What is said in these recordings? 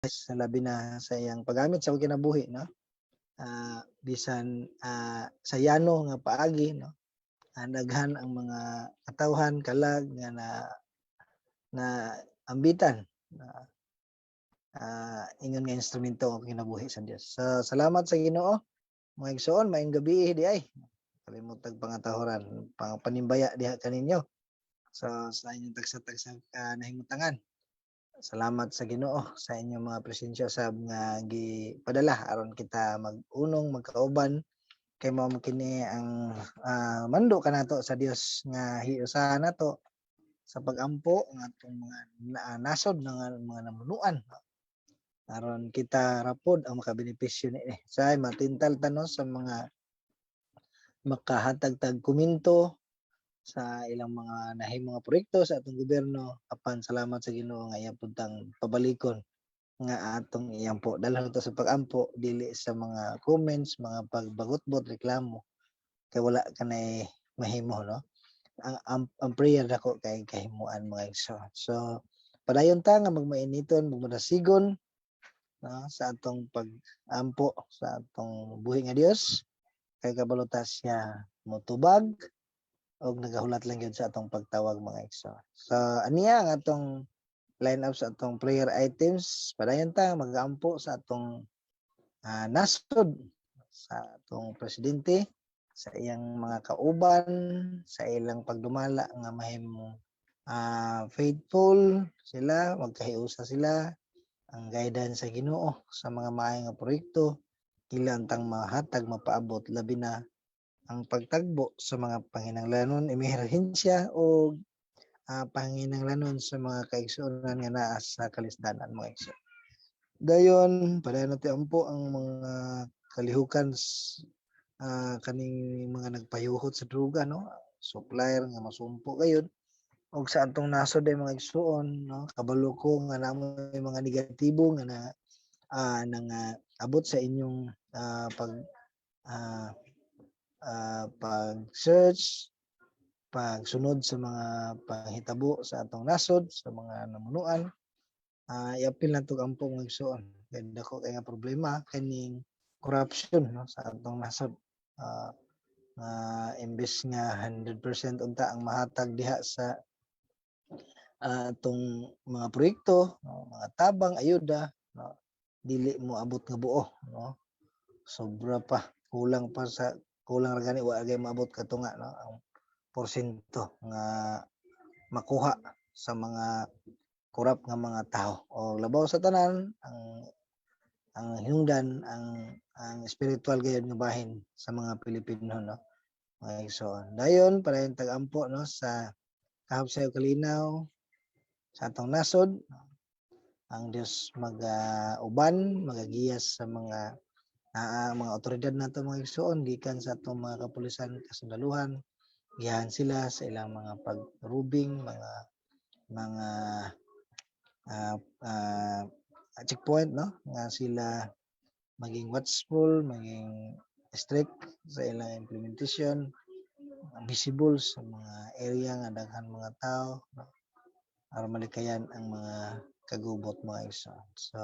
Sa labi na sa iyang paggamit sa kinabuhi, no, bisan sa yano nga paagi, no, daghan ang mga katawhan kalag nga na na ambitan na ingon nga instrumento ang kinabuhi sa Dios. So salamat sa Ginoo, mga igsoon. Maayong gabi diay. Kalimot tag pangatahoran, pang panimbaya diha kaninyo. So sa inyong tagsa-tagsa nahimutangan. Salamat sa Ginoo sa inyong mga presensya sab nga gipadala aron kita mag-unong magkauban kay mao man kini ang mando kanato sa Dios nga hiusahan nato sa pagampo ang atong mga nasod nga mga namunuan aron kita rapod ang makabenepisyo niini. Say matintal ta, no, sa mga makahatag tag komento sa ilang mga nahimo nga proyekto sa atong gobyerno, apan salamat sa Ginoo nga iya pud tang pabalikon nga atong iampo. Dalhon to sa pagampo, dili sa mga comments, mga pagbagutbot, reklamo, kay wala kanay mahimo, no. Ang prayer nako kay kahimuan, mga igsoon. So padayon ta nga magmainiton, magmadasigon, no, sa atong pagampo sa atong buhi nga Dios kay kabalo ta siya motubag og nagahulat lang gyud sa atong pagtawag, mga igsoon. So aniya ang atong line up sa atong prayer items. Padayon ta magampo sa atong nasod, sa atong presidente, sa iyang mga kauban, sa ilang pagdumala nga mahimong faithful sila, magkahiusa sila, ang guidance sa Ginoo sa mga maayo nga proyekto ila tang mahatag, mapaabot, labi na ang pagtagbo sa mga panginahanglanon emerhensya o panginahanglanon sa mga kaigsuonan nga naa sa kalisdanan, mga igsoon. Dayon padayon nato ampo ang mga kalihukan kaning mga nagpayuhot sa droga, no, supplier nga masumpo gayud. Og sa atong nasod ay, mga igsuon, no, kabalo ko nga namoy mga negatibo nga na nang abot sa inyong pag search, pagsunod sa mga panghitabo sa atong nasod, sa mga namunuan. Iapil nato ampo, mga igsuon, kay dako kay nga problema kaning corruption, no, sa atong nasod, nga imbes nga 100% unta ang mahatag diha sa atong mga proyekto, no, mga tabang, ayuda, no, dili mo abot nga buo, no, sobra pa, kulang pa sa kulang ra gani, wa gay maabot katunga, no, ang porsyento nga makuha sa mga korap nga mga tao. O labaw sa tanan ang hinungdan, ang spiritual gayud nga bahin sa mga Pilipino, no, mga igsoon. Dayon padayon tag-ampo, no, sa kahapsay ug kalinaw sa atong nasod. Ang Dios mag-uban, magagiyas sa mga otoridad nato, mga igsoon, gikan sa atong mga kapulisan, kasundaluhan. Giyahan sila sa ilang mga pagrubing, mga checkpoint, no, nga sila maging watchful, maging strict sa ilang implementation, visible sa mga area nga daghan mga tao, no, aron malikayan ang mga kagubot, mga igsoon. So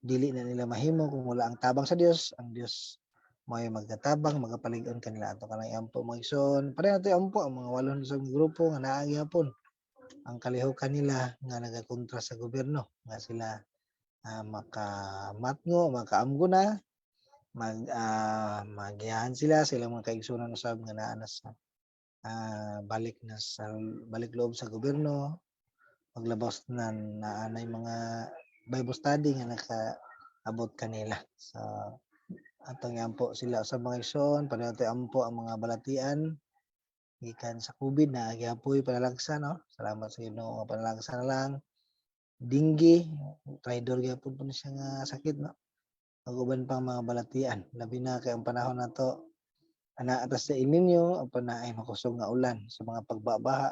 dili na nila mahimo kung wala ang tabang sa Dios. Ang Dios mo'y magkatabang, magapalig-on kanila. Ato kanang iampo, mga igsoon. Pareho nato iampo ang mga walon sa grupo nga naa gihapon ang kalihukan nila nga nagakontra sa gobyerno, nga sila makamatngo, makaamgo na magiyahan sila sa ilang mga kaigsuonan usab nga naa na sa balik na sa balik loob sa gobyerno, paglabas na naa nay mga Bible study nga nakaabot kanila. So atong iampo sila sa mga igsoon. Pareho nato iampo ang mga balatian gikan sa COVID na gihapoy panalagsa, no. Salamat sa Ginoo nga panalagsa na lang. Dengue, traidor gyapon po ni siya nga sakit, no, ug uban pang mga balatian, labi na kay ang panahon nato ana atas sa El Niño apan naay makusog nga ulan. Sa mga pagbabaha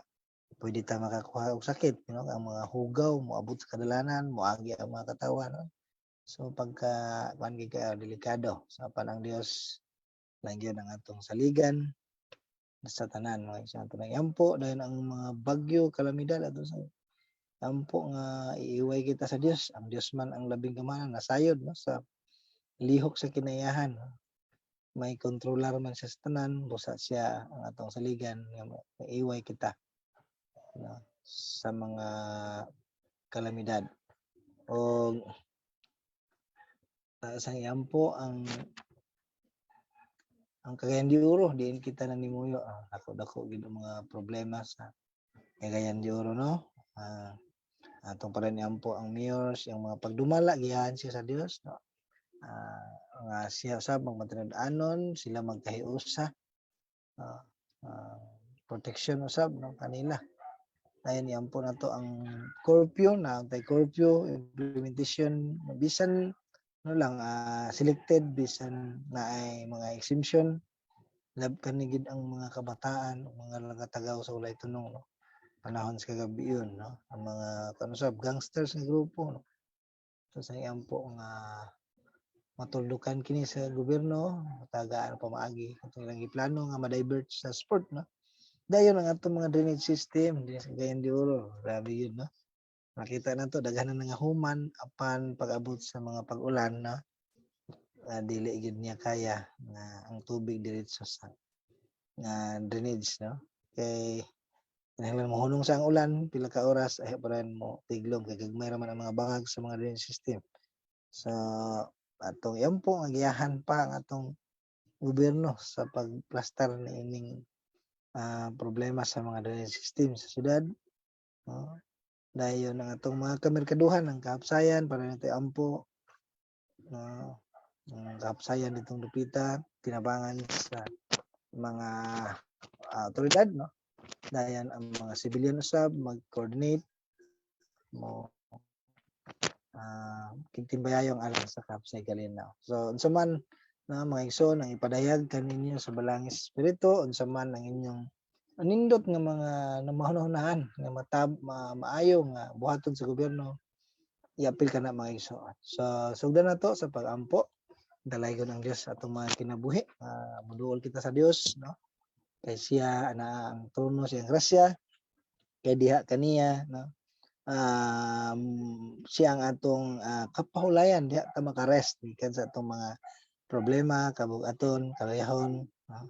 pwede ta makakuha og sakit, ang mga hugaw moabot sa kadalanan, moagi ang mga katawan, no. So pagka kuan gyud kaayo, delikado. So apan ang Dios lang gyud ang atong saligan sa tanan, mga igsoon. Ato nang iampo dayon ang mga bagyo, kalamidad ato sa Ampo nga iiway kita sa Dios. Ang Dios man ang labing gamhanan, nasayod, no, sa lihok sa kinaiyahan, no? May kontrolar man siya sa tanan, busa siya ang atong saligan nga maiway kita, no, sa mga kalamidad. Og taas ang iampo ang Cagayan de Oro, diin kita nanimuyo. Dako dako gid ang mga problema sa Cagayan de Oro, no. Atong pa rin iampo ang mayor, siyang mga pagdumala giyahan siya sa Dios, no. Nga siya usab magmatinud-anon sila, magkahiusa, protection usab, no, kanila. Dayon iampo nato ang curfew na anti curfew implementation, bisan ano lang, selected, bisan na ay mga exemption. Lab kani gid ang mga kabataan, mga nagatagaw sa walay tunong, no, panahon sa kagabion, no, ang mga kano sab gangsters nga grupo, no. So sa iampo nga matuldukan kini sa gobyerno, matagaan pamaagi katong ilang giplano nga ma-divert sa sport, no. Dayon ang atong mga drainage system dinhi sa Cagayan de Oro, grabe yun, no. Makita nato daghan na nga human, apan pag-abot sa mga pag-ulan, no, dili gyud niya kaya nga ang tubig diretso sa nga drainage, no, kay kinahanglan mohunong sa ang ulan pila ka oras ay pa mo tiglom kay gagmay ra man ang mga bangag sa mga drainage system. So atong iampo nga giyahan pa ang atong gobyerno sa pagplastar niining problema sa mga drainage system sa syudad, no. Dayon ang atong mga kamerkaduhan, ang kahapsayan, para nato ampo, no, ang kahapsayan ditong dupita tinabangan sa mga otoridad, no. Dayon ang mga civilian usab mag-coordinate mo kigtimbayayong alang sa Kapsay Kalinaw. So unsa man na mga igsoon ang ipadayag kaninyo sa Balangis Espiritu, unsa man ang inyong nindot nga mga namahunahunaan nga matab ma, maayo nga buhaton sa gobyerno, iapil ka na, mga igsoon. So sugdan na to sa pag-ampo. Dalaygon ang Dios sa atong mga kinabuhi. Muduol kita sa Dios, no, kay siya ana ang trono siyang grasya, kay diha kaniya, no, siya ang atong kapahulayan, diha ta makarest gikan sa atong mga problema, kabug-aton, kaluyahon, no?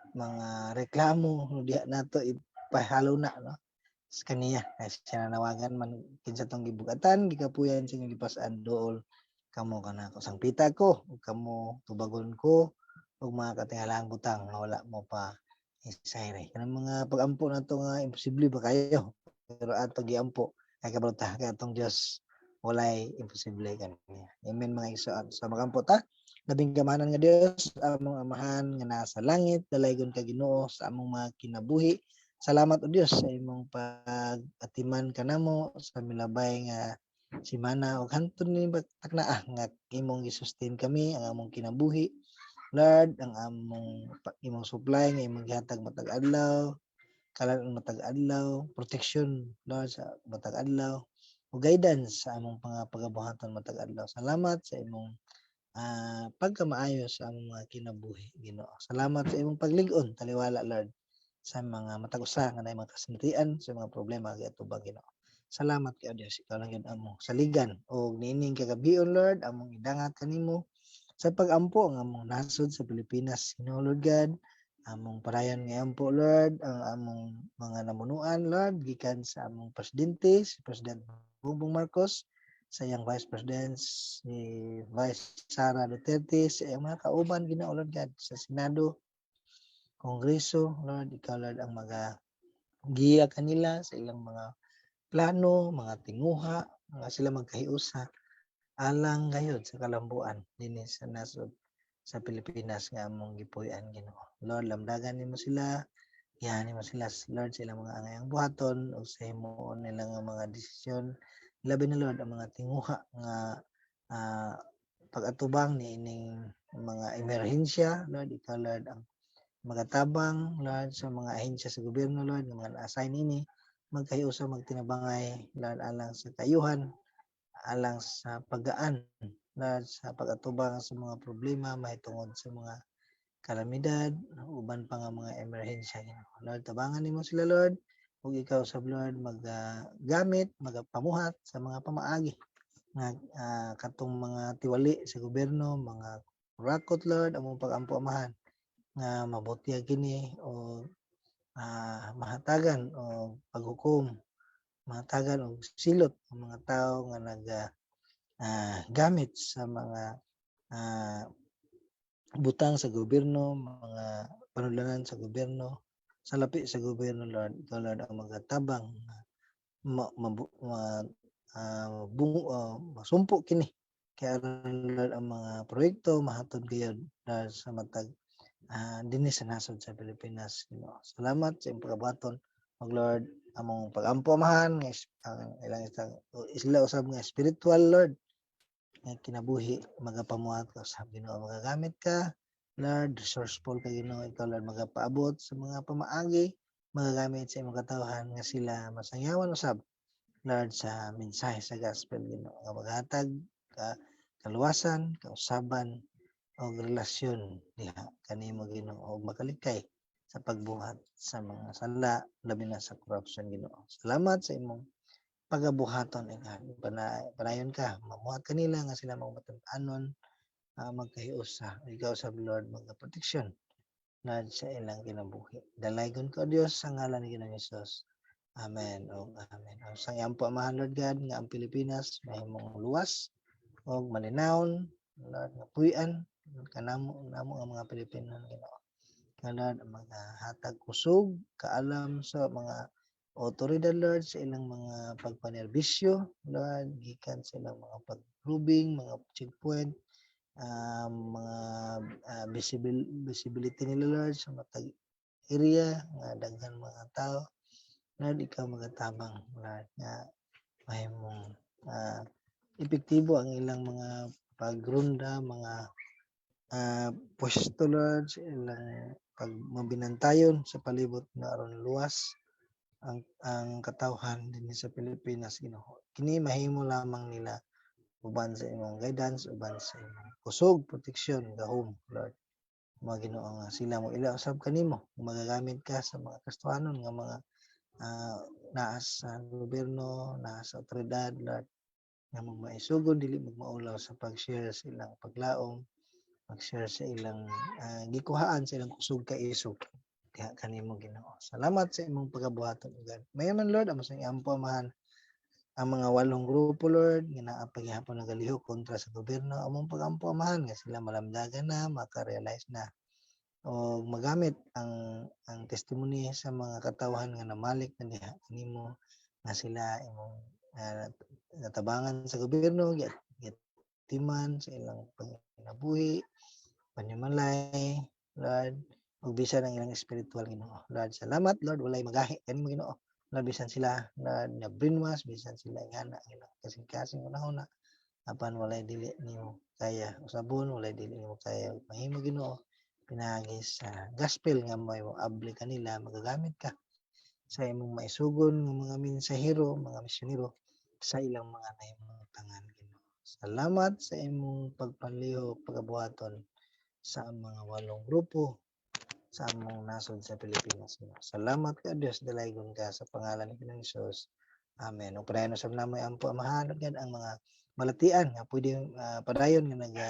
Mga reklamo, no, diha nato ipahalo na, no, sa kaniya kay siya nanawagan man kinsa tong gibugatan, gikapuyan sa gipas-an, duol kamo kanako, sangpita ko ug kamo tubagon ko ug mga katingalaang butang nga wala mo pa isayre. Kanang mga pag-ampo nato nga imposible ba kayo, pero ato giampo kay kabalo ta kay atong Dios walay imposible kaniya. Amen, mga igsoon. So magampo ta. Labing gamhanan nga Dios, among Amahan nga nasa langit, dalaygon ka, Ginoo, sa among mga kinabuhi. Salamat, o Dios, sa imong pag-atiman kanamo sa milabay nga simana ug hantod ni taknaa nga imong gisustain kami, ang among kinabuhi. Lord, ang among imong supply nga imong gihatag matag adlaw, kalan matag adlaw, protection, Lord, sa matag adlaw, ug guidance sa among mga pagabuhaton matag adlaw. Salamat sa imong pagkamaayo sa among mga kinabuhi, Ginoo. Salamat sa imong paglig-on taliwala, Lord, sa mga matag usa nga naay mga kasinatian sa mga problema giatubang, Ginoo. Salamat kay Dios, ikaw lang gyud among saligan ug niining kagabion, Lord, among idangat kanimo sa pag-ampo ang among nasod sa Pilipinas. Ginoo Lord God, among padayon nga ampo, Lord, ang among mga namunuan, Lord, gikan sa among presidente, si President Bongbong Marcos, sa iyang Vice President, si Vice Sara Duterte, sa iyang mga kauban, Ginoo Lord God, sa Senado, Kongreso. Lord, ikaw, Lord, ang mga giya kanila sa ilang mga plano, mga tinguha, mga sila magkahiusa alang gayud sa kalambuan dinhi sa nasod sa Pilipinas nga among gipuy-an, Ginoo. Lord, lamdagan nimo sila, giyahan nimo sila, Lord, sa ilang mga angayang buhaton ug sa himuon nila nga mga desisyon. Labi na, Lord, ang mga tinguha nga pag-atubang niining mga emerhensya, Lord, ikaw, Lord, ang magatabang, Lord, sa mga ahensya sa gobyerno, Lord, nga mga na-assign ini, magkahiusa, magtinabangay, Lord, alang sa kayuhan, alang sa paggaan, Lord, sa pag-atubang sa mga problema mahitungod sa mga kalamidad, uban pa nga mga emerhensya, Ginoo. Lord, tabangan nimo sila, Lord. Ug ikaw sa, Lord, magagamit, magapamuhat sa mga pamaagi nga katong mga tiwali sa gobyerno, mga kurakot, Lord, among pagampo, Amahan, nga mabutyag kini o mahatagan og paghukom, mahatagan og silot ang mga tawo nga naga gamit sa mga butang sa gobyerno, mga panudlanan sa gobyerno, sa lapi sa gobyerno, Lord. Ikaw, Lord, ang magatabang ma, mabu, ma, bu, masumpo kini kay aron, Lord, ang mga proyekto mahatod gayud, Lord, sa matag dinhi sa nasod sa Pilipinas, Ginoo. Salamat sa imong pagabuhaton. Ug Lord, among pagampo, Amahan, nga ang ilang isang isla usab nga spiritual, Lord, nga kinabuhi, magapamuhat ka usab, Ginoo, magagamit ka, Lord, resourceful ka, Ginoo. Ikaw, Lord, magapaabot sa mga pamaagi, magagamit sa imong katawhan nga sila masangyawan usab, Lord, sa mensahe sa gospel, Ginoo, nga maghatag ka kaluwasan, kausaban og relasyon diha kanimo, Ginoo, og makalikay sa pagbuhat sa mga sala, labi na sa corruption, Ginoo. Salamat sa imong pagabuhaton ikaw. Panayon ka, mamuhat kanila nga sila mga matan-anon, magkahiusa. Ikaw sa, Lord, mga proteksyon, Lord, sa ilang kinabuhi. Dalaygon ka, Dios, sa ngalan ni Ginoong Hesus. Amen o amen. Ang sang po, Amahan, Lord God, nga ang Pilipinas mahimong luwas og malinawon, Lord, nga puy-an kanamo namo ang mga Pilipino, Ginoo. Nga, Lord, ang mga hatag kusog, kaalam sa mga otoridad, Lord, sa ilang mga pagpanerbisyo, Lord, gikan sa ilang mga pagrubing, mga checkpoint, mga visibility nila, Lord, sa matag area nga daghan mga tao. Lord, ikaw magatabang, Lord, nga mahimong epektibo ang ilang mga pagrunda, mga pwesto, Lord, sa ilang pagmabinantayon sa palibot na aron luwas ang katawhan dinhi sa Pilipinas, Ginoo. Kini mahimo lamang nila uban sa imong guidance, uban sa imong kusog, proteksyon, gahom, Lord. Mga Ginoo nga sila mo ila usab kanimo, magagamit ka sa mga Kristohanon nga mga naa sa gobyerno, naa sa otoridad, Lord, nga magmaisugod, dili magmaulaw sa pag-share sa ilang paglaom, pag-share sa ilang gikuhaan sa ilang kusog kaisog diha kanimo, Ginoo. Salamat sa imong pagabuhaton, God. Mayaman, Lord, amo sa ampo, Amahan, ang mga walong grupo, Lord, nga naa paghihapon nagalihok kontra sa gobyerno. Among pagampo, Amahan, nga sila malamdagan na, maka-realize na o magamit ang testimony sa mga katawhan nga namalik na diha kanimo, nga sila imong natabangan sa gobyerno, gitiman sa ilang panginabuhi, panimalay, Lord, ug bisan ang ilang espiritual, Ginoo. Lord, salamat, Lord, walay magahi kanimo, Ginoo. Lord, bisan sila na brainwash, bisan sila ingana ang ilang kasing-kasing hunahuna, apan walay dili nimo kaya usabon, walay dili nimo kaya mahimo, Ginoo, pinaagi sa gospel nga may abli kanila. Magagamit ka sa imong maisugon nga mga mensahero, mga misyonero sa ilang mga nahimutangan, Ginoo. Salamat sa imong pagpanlihok, pagabuhaton sa mga walong grupo sa among nasod sa Pilipinas. Salamat ka Dios, dalaygon ka sa pangalan ni Ginoong Hesus. Amen. Ug padayon usab namo ampo, Amahan, Lord God, ang mga balatian nga pwede padayon nga naga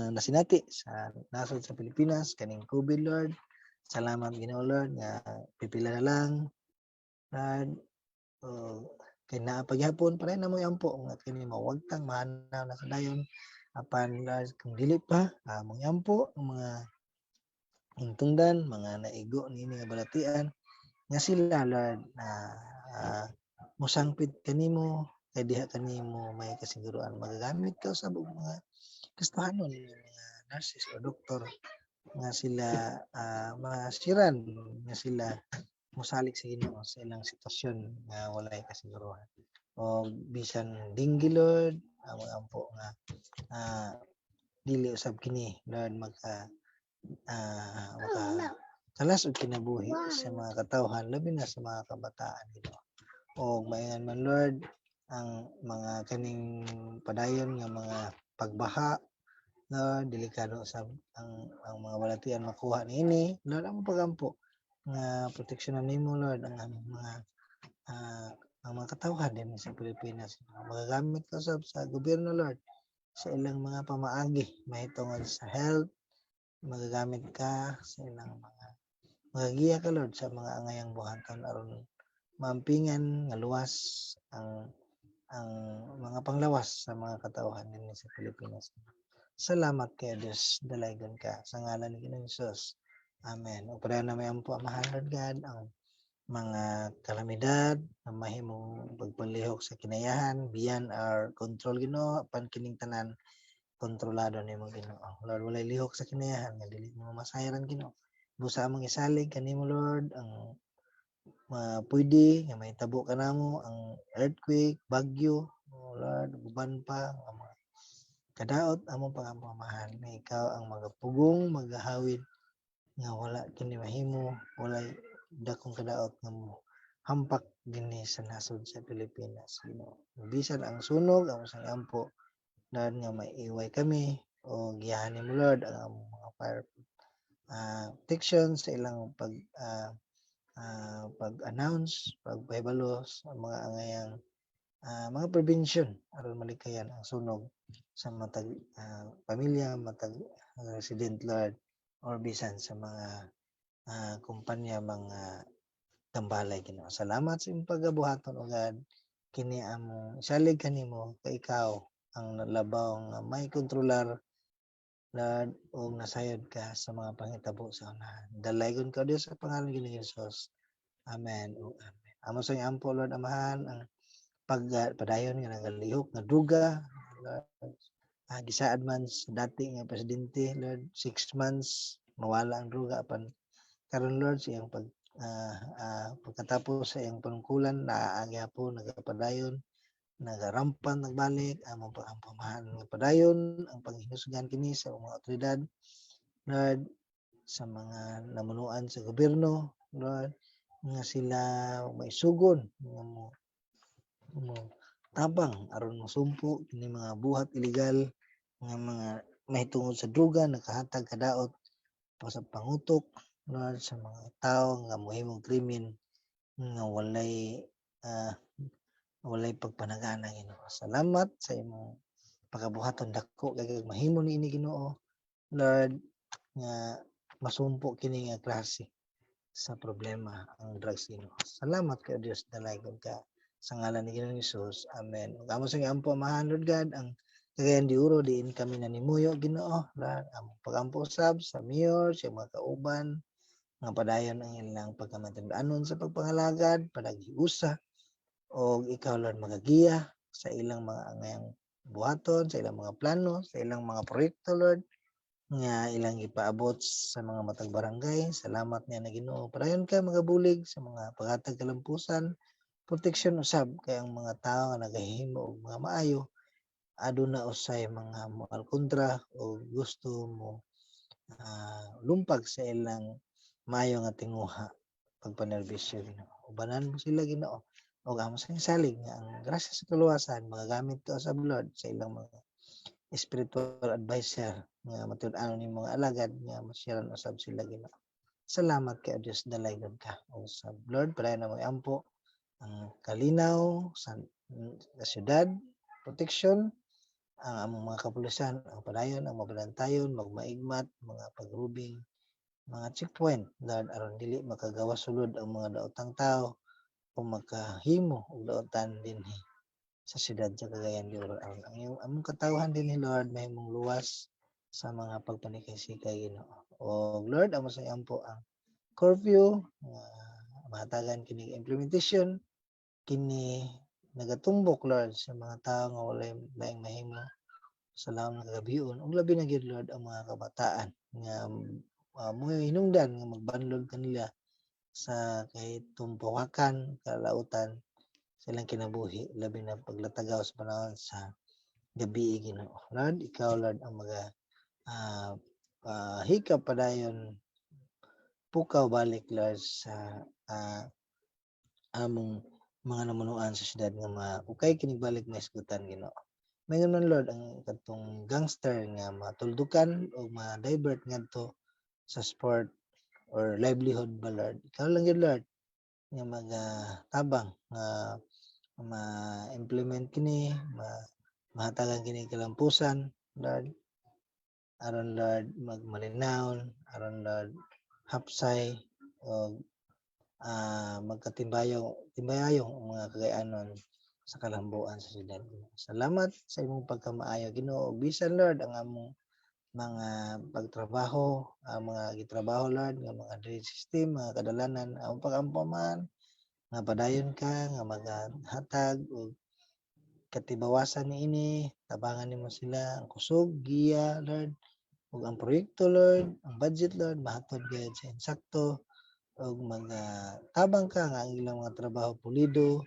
nasinati sa nasod sa Pilipinas kaning COVID, Lord. Salamat, Ginoo, Lord, nga pipila na lang, Lord. O kay naa paghapon padayon namo ampo nga kini mawagtang mahanaw na sa dayon. Apan, Lord, kung dili pa, among ampo ang mga hintungdan, mga naigo niini nga balatian nga sila, Lord, na mosangpit kanimo kay diha kanimo may kasiguruan. Magagamit ka usab og mga Kristohanon, mga nurses o doktor nga sila masiran nga sila mosalig sa Ginoo sa ilang sitwasyon nga walay kasiguruhan. O bisan dengue, Lord, among ampo nga dili usab kini, Lord, maka kalas og kinabuhi sa mga katawhan, labi na sa mga kabataan, Ginoo. Og maingan man, Lord, ang mga kaning padayon nga mga pagbaha, Lord, delikado sa ang mga balatian makuha niini, Lord. Among pagampo Nga proteksyonan nimo, Lord, ang among mga ang mga katawhan dinhi sa Pilipinas. Magagamit ka usab sa gobyerno, Lord, sa ilang mga pamaagi mahitungod sa health, magagamit ka sa ilang mga magagiya ka, Lord, sa mga angayang buhaton aron maampingan nga luwas ang mga panglawas sa mga katawhan dinhi sa Pilipinas. Salamat kay Dios, dalaygon ka sa ngalan ni Ginoong Hesus. Amen. Ug padayon na may ampo, Amahan, Lord God, ang mga kalamidad na mahimong pagpalihok sa kinayahan beyond our control, Ginoo, apan kining tanan kontrolado nimo, Ginoo. Lord, walay lihok sa kinayahan nga dili mo masayran, Ginoo. Busa among isalig kanimo, Lord, ang mga pwede nga mahitabo kanamo, ang earthquake, bagyo, oh Lord, uban pa nga mga kadaot, among pangampo, Amahan, nga ikaw ang magapugong, magahawid nga wala kini mahimo, walay dakong kadaot nga mo hampak dinhi sa nasod sa Pilipinas, Ginoo. Bisan ang sunog, amo sang ampo, Lord, nga maiway kami o giyahan nimo, Lord, ang among mga fire protection sa ilang pag-announce, pagpahibalo sa mga angayang mga prevention aron malikayan ang sunog sa matag pamilya, matag resident, Lord, or bisan sa mga kumpanya, mga tambalay, Ginoo. Salamat sa imong pagabuhaton, o God. Kini among isalig kanimo kay ikaw ang labaw nga may kontrolar, Lord, ug nasayod ka sa mga panghitabo sa unahan. Dalaygon ka, Dios, sa pangalan ni Jesus. Amen ug amen. Amo sa ampo, Lord Amahan, ang pag padayon nga nagalihok nga druga, Lord. Gisaad man sa dati nga presidente, Lord, 6 months mawala ang druga, apan karon, Lord, sa iyang pagkatapos sa iyang panungkulan, naa gyapon nagapadayon, nagarampan, nagbalik. Among pag-ampo, Amahan, nga padayon ang panghinusgan kini sa mga otoridad, Lord, sa mga namunuan sa gobyerno, Lord, nga sila maisugon nga mo tabang aron mosumpo kini mga buhat ilegal nga mga mahitungod sa druga, nakahatag kadaot pa sa pangutok, Lord, sa mga tawo nga mohimong krimen nga walay pagpanagana, Ginoo. Salamat sa imong pagabuhaton, dako kay kag mahimo niini, Ginoo, Lord, nga masumpo kini nga klase sa problema, ang drugs, Ginoo. Salamat kay Dios, dalaygon ka sa ngalan ni Ginoong Hesus. Amen. Ug amo sa ampo, Amahan, Lord God, ang Cagayan de Oro diin kami nanimuyo, Ginoo. Lord, among pagampo usab sa mayor, sa mga kauban nga padayon ang ilang pagkamatuod-anon sa pagpangalagad, padaghiusa og ikaw, Lord, magagiya sa ilang mga angayang buhaton, sa ilang mga plano, sa ilang mga proyekto, Lord, nga ilang gipaabot sa mga matag barangay. Salamat niya na, Ginoo. Padayon ka magabulig sa mga paghatag kalampusan, proteksyon usab kay ang mga tawo nga nagahimo og mga maayo aduna usay mga moal kontra o gusto mo lumpag sa ilang maayo nga tinguha pagpanerbisyo, Ginoo. Ubanan mo sila, Ginoo. Ug amo sa salig nga ang grasya sa kaluwasan magagamit ka usab, Lord, sa ilang mga spiritual advisor nga matud-anon ning mga alagad nga masyaran usab sila, Ginoo. Salamat kay Dios, dalaygon ka. O sa Lord, padayon na ampo ang kalinaw sa syudad, protection ang among mga kapulisan, ang padayon ang mabalantayon, magmaigmat, mga pagrubing, mga checkpoint, Lord, aron dili makagawas sulod ang mga daotang tao o makahimo og daotan dinhi sa syudad sa Cagayan de Oro. Aron ang iyong among katawhan dinhi, Lord, mahimong luwas sa mga pagpanikay-sikay, Ginoo. O Lord, amo sa ampo ang curfew nga mahatagan kini implementation kini nagatumbok, Lord, sa mga tao nga walay laing mahimo sa lawom nga kagabion, ug labi na gyud, Lord, ang mga kabataan nga mo hinungdan nga magbanlog kanila sa kay tumpukakan kalautan sa ilang kinabuhi, labi na paglatagaw sa panahon sa gabi, Ginoo. Lord, ikaw, Lord, ang maga hikap padayon, pukaw balik, Lord, sa among mga namunuan sa syudad nga maukay kinig balik mahisgutan, Ginoo. Maingon man, Lord, ang katong gangster nga matuldukan o ma-divert ngadto sa sport or livelihood ba, Lord. Ikaw lang gyud, Lord, nga magatabang nga ma-implement kini, mahatagan kini kalampusan, Lord, aron, Lord, magmalinawon, aron, Lord, hapsay og magkatimbayo timbayayong ang mga Cagayanon sa kalambuan sa syudad. Salamat sa imong pagkamaayo, Ginoo. Bisan, Lord, ang among mga pagtrabaho, ang mga gitrabaho, Lord, nga mga drainage system, mga kadalanan, ang pagampo man nga padayon ka nga magahatag og katibawasan niini, tabangan nimo sila ang kusog, giya, Lord, ug ang proyekto, Lord, ang budget, Lord, mahatod gayud sa insakto ug magatabang ka nga ang ilang mga trabaho pulido,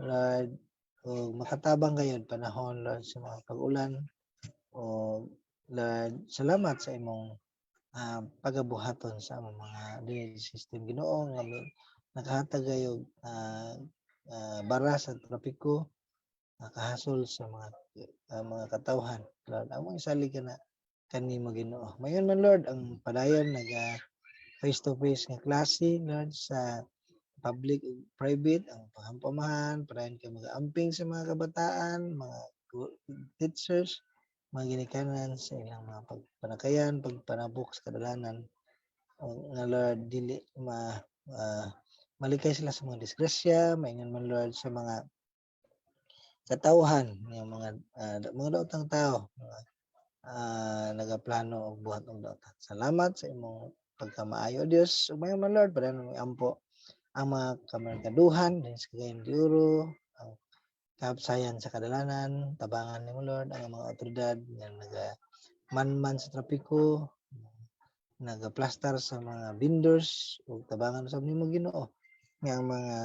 Lord, ug makatabang gayud panahon, Lord, sa mga pag-ulan. Ug Lord, salamat sa imong pagabuhaton sa among mga drainage system, Ginoo, nga nakahatag gayud bara sa trapiko, nakahasol sa mga katawhan. Lord, among isalig kana kanimo, Ginoo. Mayon man, Lord, ang padayon naga face to face nga klase, Lord, sa public ug private, ang panghampamahan, padayon kay mag-amping sa mga kabataan, mga teachers, mga ginikanan sa ilang mga pagpanakayan, pagpanabok sa kadalanan o nga, Lord, dili ma malikay sila sa mga disgrasya, maingon man, Lord, sa mga katawhan nga mga daotang tao mga nagaplano og buhat og daotan. Salamat sa imong pagkamaayo, Dios. Ug mayon man, Lord, padayon mo ampo ang mga kamerkaduhan dinhi sa Cagayan de Oro, ang kahapsayan sa kadalanan, tabangan nimo, Lord, ang mga otoridad nga naga manman sa trapiko, nagaplastar sa mga vendors, ug tabangan usab nimo, Ginoo, nga ang mga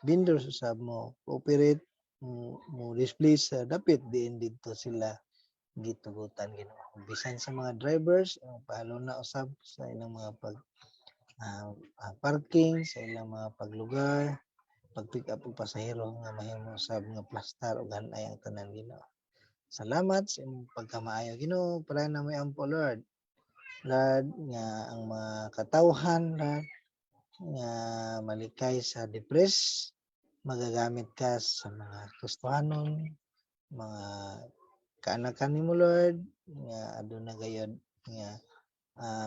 vendors usab mo cooperate, mo display sa dapit diin didto sila gitugutan, Ginoo. Bisan sa mga drivers, ang pahaluna usab sa ilang mga pag parking, sa ilang mga paglugar, pag pick up og pasahero, nga mahimo usab nga plastar ug hanay ang tanan, Ginoo. Salamat sa imong pagkamaayo, Ginoo. Padayon namo ampo, Lord. Lord, nga ang mga katawhan, Lord, nga malikay sa depress, magagamit ka sa mga Kristohanon, mga kaanakan nimo, Lord, nga aduna gayud nga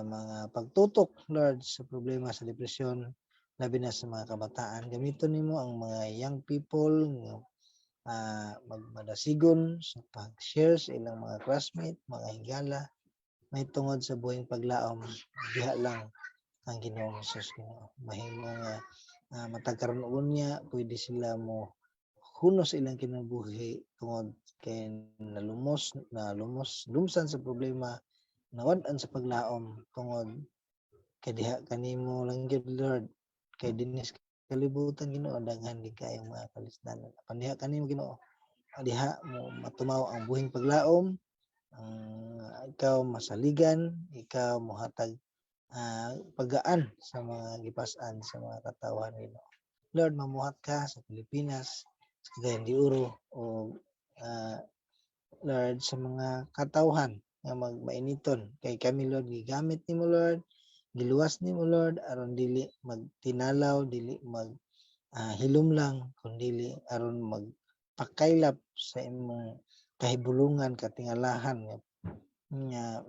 mga pagtutok, Lord, sa problema sa depresyon, labi na sa mga kabataan. Gamiton nimo ang mga young people nga magmadasigon sa pag-share sa ilang mga classmate, mga higala, may tungod sa buhing paglaom diha lang ang Ginoong Hesus, Ginoo. Mahimo nga matag karon unya pwede sila mo hunos ilang kinabuhi tungod kay nalumos nalumos lumsan sa problema, nawad-an sa paglaom tungod kay diha kanimo lang gyud, Lord, kay dinhi sa kalibutan, Ginoo, daghan gid kaayong mga kalisdanan, apan diha kanimo, Ginoo, diha mo matumaw ang buhing paglaom, ang ikaw masaligan, ikaw mohatag paggaan sa mga gipas-an sa mga katawhan, Ginoo. Lord, mamuhat ka sa Pilipinas, sa Cagayan de Oro o Lord, sa mga katawhan nga magmainiton kay kami, Lord, gigamit nimo, Lord, giluwas nimo, Lord, aron dili magtinalaw, dili mag hilom lang, kun dili aron magpakaylap sa imong kahibulungan, katingalahan nga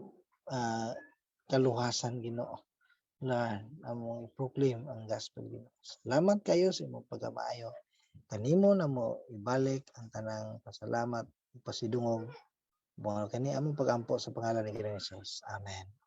kaluhasan, Ginoo. Lord, among i-proclaim ang gospel, Ginoo. Salamat kayo sa imong pagkamaayo. Kanimo namo ibalik ang tanang pasalamat ug pasidungog. Buhat kani among pagampo sa pangalan ni Ginoong Hesus. Amen.